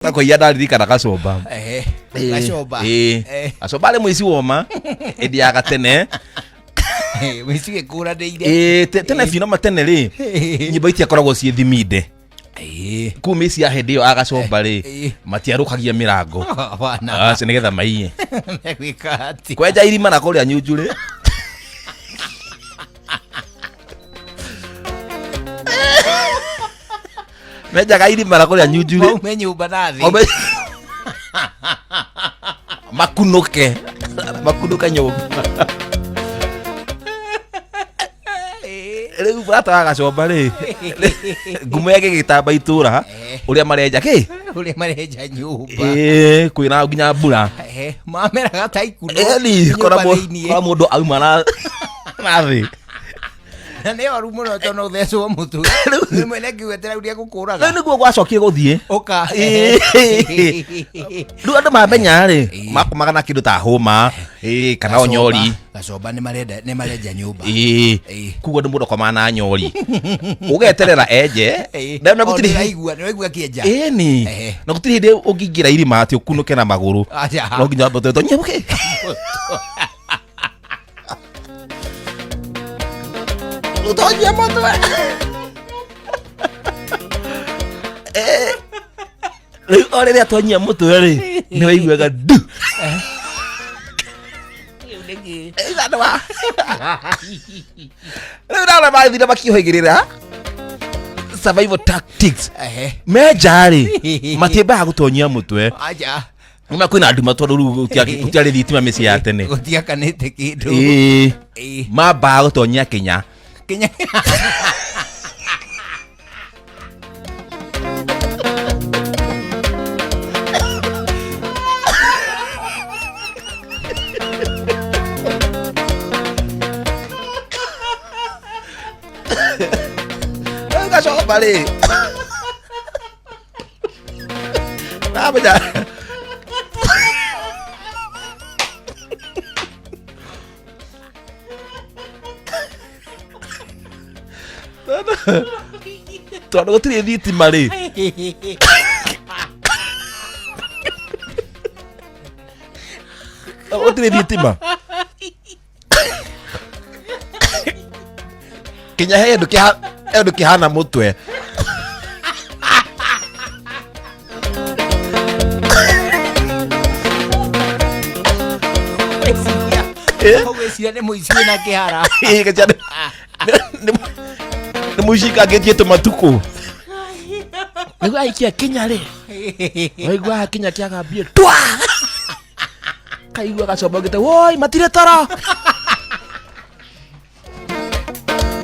Ndoka kũiya ndaririkana gacomba. Ehe, gacomba. Ĩĩ. Gacomba arĩ mũici woma ĩndĩ ya gatene. Mũici gĩkũranĩire. Ĩĩ, tene biũ nama tene rĩ, nyũmba itiakoragwo ciĩ thiminde. Kuu mĩciĩ ya hĩndĩ ĩyo agacomba rĩ, matiarũkagia mĩrango. Hapana. Aca nĩgetha maiye. Megwĩka atĩa? Kwenja irima na kũrĩa nyunjurĩ. Menjaga irima na kũrĩa nyunjurĩ. Maume nyũmba na thĩ. Makunũke makunũke nyũmba. Rĩu bata wa gacomba rĩ, ngumo yake gĩtamba itũra ũrĩa marenja kĩ. Ũrĩa marenja nyũmba. Ĩĩ, kwĩna nginya mbura. Mameraga ta ikuno. Ĩni, kora Nyũmba thĩiniĩ. kora mũndũ auma na thĩ. Na nĩ oru mũno tondũ no ũthecwo mũtwe. Rĩmwe nĩ ngĩgwetera ũrĩa Rĩu gũkũraga. nĩguo gwacokire gũthiĩ. Ũka. Ĩĩ. Rĩu andũ mamenya rĩ, makomaga na kĩndũ ta hũma, ĩĩ, kana onyori. Gacomba nĩ marenda nĩ marenja nyũmba. Ĩĩ. Kuguo andũ mũndũ akomaga na nyori, ũgeterera enje. Na O, gũtirĩ nĩũraigua nĩũraigua akĩenja. Ĩni. Na gũtirĩ hĩndĩ ũngĩingĩra irima atĩ ũkunũke na magũrũ. Acha. No nginya wambe ũtonyie mũkĩ. Ũtonyie mũtwe. Rĩu o rĩrĩa tonyia mũtwe rĩ, nĩ waiguaga ndu. Ithandũa. Rĩu ndona magĩthire makĩũhĩgĩrĩra survival tactics. Menja rĩ, matiambaga gũtonyia mũtwe. Acha. Nĩma kwĩna nduma tondũ rĩu gũtiarĩ thitima mĩciĩ ya tene. Gũtiakanĩte kĩndũ. Ĩĩ. Mambaga gũtonyia kĩnya. Kĩnya. Rĩu gacomba rĩ, namenya tondũ gũtirĩ thitima rĩ, gũtirĩ thitima, kinya he kĩndũ kĩhana mũtwe. Ũgwĩciria nĩ mũici wĩna kĩhara. Ĩĩ, gĩcia nĩ mũici kangĩtie tũmatukũ nĩguo aikia kinya rĩ, waiguaga kinya kĩagambie twa, kaigua gacomba gĩte woi matirĩ toro.